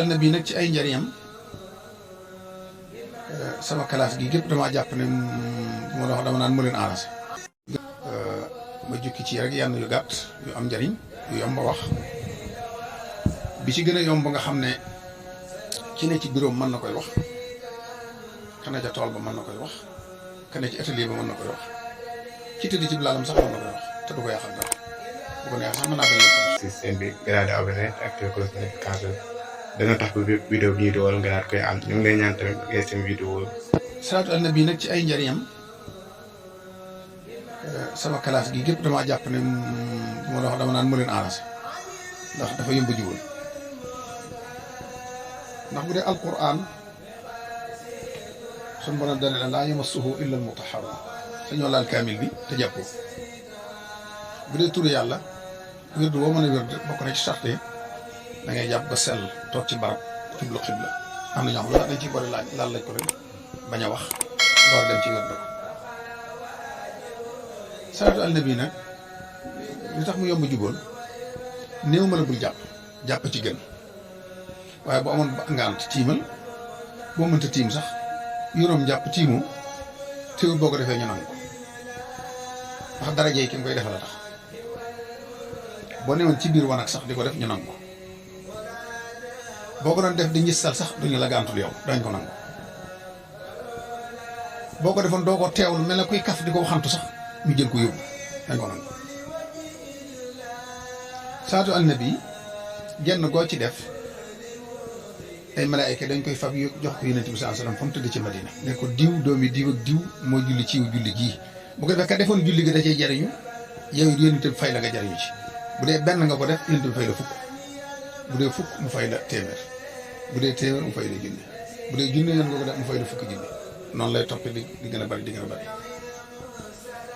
na bii nag ci ay njariñam sama classe gi gépp damaa jàpp ne moo la wax dama naan mu leen arrangé ma jukki ci rek yenn yu gàtt yu am njariñ yu yomb a wax bi ci gën a yomb nga xam ne ki ne ci bureau mën na koy wax ka ne ca tool ba mën na koy wax ka ne ci atelier ba mën na koy wax ci tëdd ci bilaalam sax mën na koy wax te du ko yàqal dara bu ko neex sax mën naa bañ a système bi nga daal di abonné activé cloche de notification dana tax ba bépp vidéo bi ñu di wala nga daal koy am ñu ngi lay ñaan tamit ngay seen vidéo salaatu ala nabi nag ci ay njariñam sama classe gi gépp damaa jàpp ne moo la wax dama naan mu leen arrangé ndax dafa yomb jiwoon ndax bu dee alquran suñu borom dane la laa yamassuhu illa al mutahharun sañoo laal kaamil bi te jàppoo bu dee turu yàlla wérdu boo mën a wérdu bokk na ci sarte da ngay jàpp ba sell toog ci barab jublu xibla am na ñoo xam ne dañ ciy boole laal lañ ko rek bañ a wax door dem ci wérdu ko salaatu al nabi nag li tax mu yomb juboon néew mën a bul jàpp ci gën waaye bu amoon ngant tiimal boo mënta tiim sax yoroom jàpp tiimoo teewul boo ko defee ñu nangu ko ndax daraja yi ki nga koy defal a tax boo newoon ci biir wanag sax di ko def ñu nangu ko boo ko doon def di ñistal sax duñu la gàntul yow dañ ko nangu boo ko defoon doo ko teewul mel ne kuy kaf di ko waxantu sax ñu jël ko yóbbu dañ ko nangu salaatu al nabi genn goo ci def ay malaayka dañ koy fab jox ko yonent bi sallallahu alayhi wasallam fa mu tëdd ci Madina ne ko diw doomi diw ak diw moo julli ciw julli gii bu ko defee ka defoon julli gi da cay jariñu yow yonent bi fay la nga jariñu ci bu dee benn nga ko def yonent bi fay la fukk bu dee fukk mu fay la téeméer bu dee téeméer mu fay la junne bu dee junne yoon nga ko def mu fay la fukki junne noonu lay toppee di gën a bari di gën a bari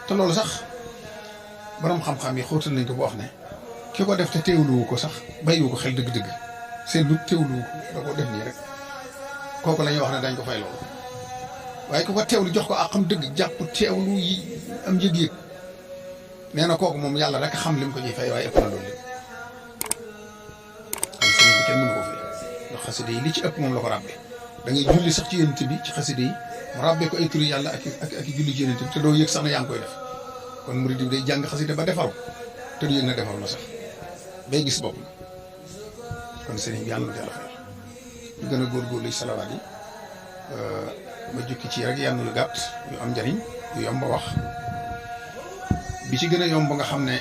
te loolu sax borom xam-xam yi xóotal nañ ko bu wax ne ki ko def te teewluwu ko sax bàyyiwu ko xel dëgg-dëgg seen lu teewluwu ko da ko def nii rek kooku la ñuy wax ne dañ ko fay loolu waaye ku ko teewlu jox ko àqam dëgg jàpp teewlu yi am yëg-yëg nee na kooku moom yàlla rek xam lim ko ciy fay waaye ëpp na loolu lépp xam sëriñ bi kenn mënu ko fay ndax xaside yi li ci ëpp moom la ko ràbbee da ngay julli sax ci yonent bi ci xaside yi mu ràbbee ko ay turu yàlla ak julli ci yonent bi te doo yëg sax na yaa ngi koy def kon murid bi day jàng xaside ba defaru te du yëg na defaru na sax day gis bopp kon sëriñ bi yàlla na yàlla fay ñu gën a góorgóorlu ci salawaat yi ma jukki ci rek yenn yu gàtt yu am njariñ yu yomb a wax bi ci gën a yomb nga xam ne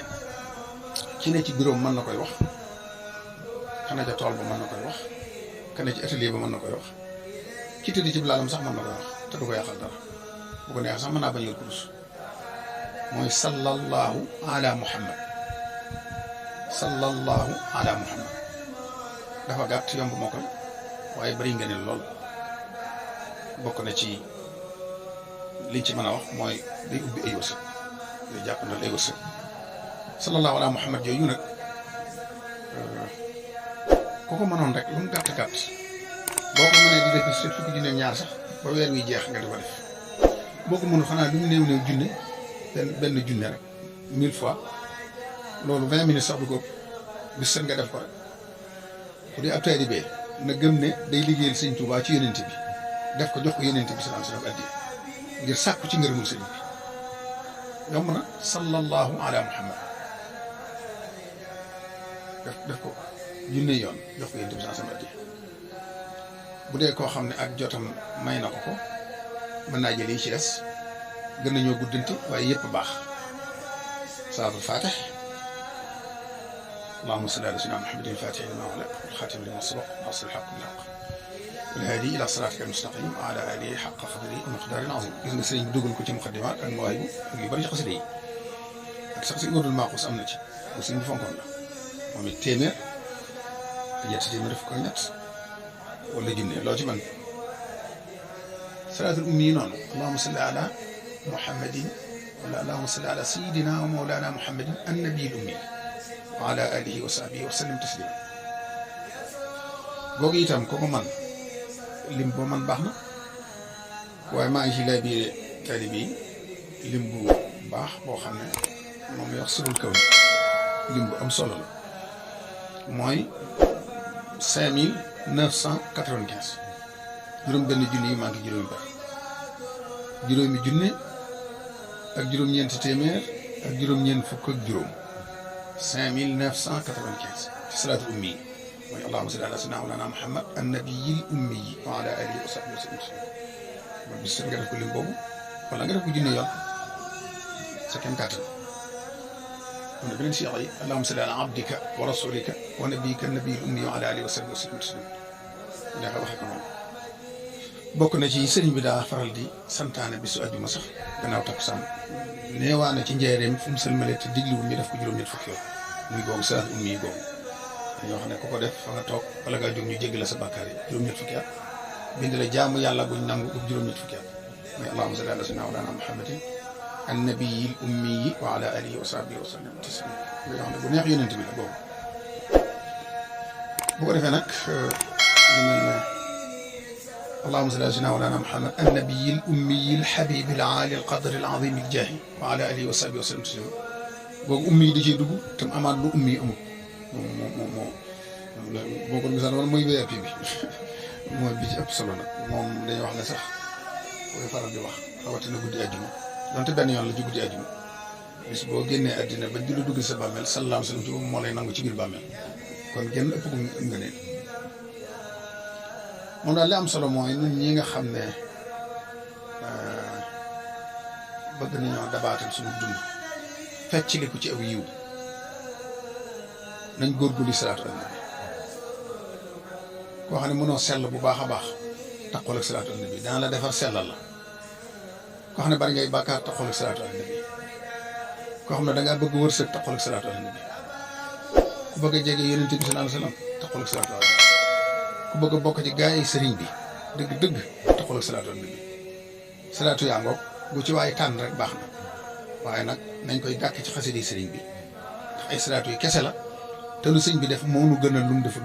ki ne ci bureau mën na koy wax ka ne ca tool ba mën na koy wax ka ne ci atelier ba mën na koy wax ki tëdd ci bilaalam sax mën na koy wax te du ko yàqal dara bu ko neex sax mën naa bañ a kurus mooy sallallahu ala muhammad sallallahu ala muhammad dafa gàtt yomb moo koy waaye bari nga ne lool bokk na ci liñ ci mën a wax mooy day ubbi ay wërsëg day jàppandal ay wërsëg sallallahu ala muhammad yooyu nag ku ko mënoon rek lu mu gàtt gàtt boo ko mënee di def ci fukki junne ñaar sax ba weer wi jeex nga di ko def boo ko mënul xanaa lu mu néew néew junne benn junne rek 1000 fois loolu 20 minutes sax du ko bis seen nga def ko rek bu dee ab taalibe na gëm ne day liggéeyal sëñ Tuubaa ci yonent bi def ko jox ko yonent bi sallallahu alayhi wasallam addiya ngir sàkku ci ngërëmul sëñ bi yomb na sallallahu ala muhammad def ko junne yoon jox ko yonent bi sallallahu alayhi wasallam addiya bu dee koo xam ne ak jotam may na ko mën naa jël yi ci des gën nañoo guddante waaye yëpp baax salaatul faatih اللهم صل على سيدنا محمد الفاتح لما أغلق والخاتم لما سبق ناصر الحق بالحق والهادي إلى صراطك المستقيم وعلى آله حق قدره ومقدار عظيم gis nga sëriñ bi dugal ko ci muqaddimaat ak mawaahibu ak yu bari ci xasida yi ak sax si Urdul Maaxuus am na ci bu sëriñ bi fonkoon la moom it téeméer ñetti téeméer def ko ñett wala junne loo ci man salaatul ummi yi noonu allahumma salli ala muhammadin wala allahumma salli ala sayyidina wa mawlana muhammadin annabiyil ummi wa ala alihi wa sahbihi wa sallim taslima googu itam ko man lim boo man baax na waaye maa ngi ci lay biir taalibe yi lim bu baax boo xam ne moom la wax sirul kaw lim bu am solo la mooy 5995 juróom benn junni yi manqué juróomi baax juróomi junne ak juróom-ñeenti téeméer ak juróom-ñeent fukk ak juróom 5995 ci salaatu ummi mooy allahumma salli ala sayyidina mawlana muhammad annabiyil ummi wa ala alihi wa sahbihi wa sallam mooy bis nga def ko lim boobu wala nga def ko junne yoon sa kem kàttan mu ne beneen cheikh yi allahumma salli ala abdika wa rasulika wa nabiyika annabiyil ummi wa ala alihi wa sahbihi wa sallam neexa waxe ko noonu bokk na ci sëriñ bi daa faral di santaane bisu àjjuma sax gannaaw takkusaan neewaa na ci njëreem fu mu sëlmalee te digliwul ñu def ko juróom-ñett fukki yoon muy googu salaatu ummi yi googu ñoo xam ne ku ko def fa nga toog wala ngaa jóg ñu jéggi la sa bàkkaar yi juróom-ñett fukki at bind la jaamu yàlla buñ nangu ub juróom-ñett fukki at mooy allahumma salli ala sayyidina mawlana muhammadin annabiyil ummi wa ala alihi wa sahbihi wa sallam taslima yoo xam ne bu neex yonent bi la boobu bu ko defee nag lu mel ne allahumma salli ala sayyidina mawlana muhammad annabiyil ummiyil habibil aali al qadri al azim al jaahi wa ala alihi wa sahbihi wa sallam taslima boobu ummi yi di ciy dugg te mu amaat lu ummi yi amul boo ko gisaan wala mooy VIP bi mooy bi ci ëpp solo nag moom dañuy wax ne sax koy faral di wax rawatina guddi àjjuma donte benn yoon la ci guddi àjjuma bis boo génnee àddina ba di la dugg sa bàmmeel sallallahu alayhi wa sallam ci moom moo lay nangu ci biir bàmmeel kon genn ëpp ko nga ne moom daal li am solo mooy ñun ñi nga xam ne bëgg nañoo dabaatal suñu dund feccli ko ci aw yiw nañ góorgóorlu salaatu ala nabi koo xam ne mënoo sell bu baax a baax taxawal ak salaatu ala nabi dana la defar sellal la koo xam ne bari ngay bàkkaar taxawal ak salaatu ala nabi koo xam ne da ngaa bëgg wërsëg taxawal ak salaatu ala nabi ku bëgg a jege yonent bi sallallahu alayhi wasallam taxawal ak salaatu ala nabi ku bëgg a bokk ci gaa yi sëriñ bi dëgg-dëgg taxawal ak salaatu ala nabi salaatu yaa ngoog bu ci waaye tànn rek baax na waaye nag nañ koy gàkk ci xasida sëriñ bi ndax ay salaatu yi kese la te lu sëñ bi def moo nu gën a lum deful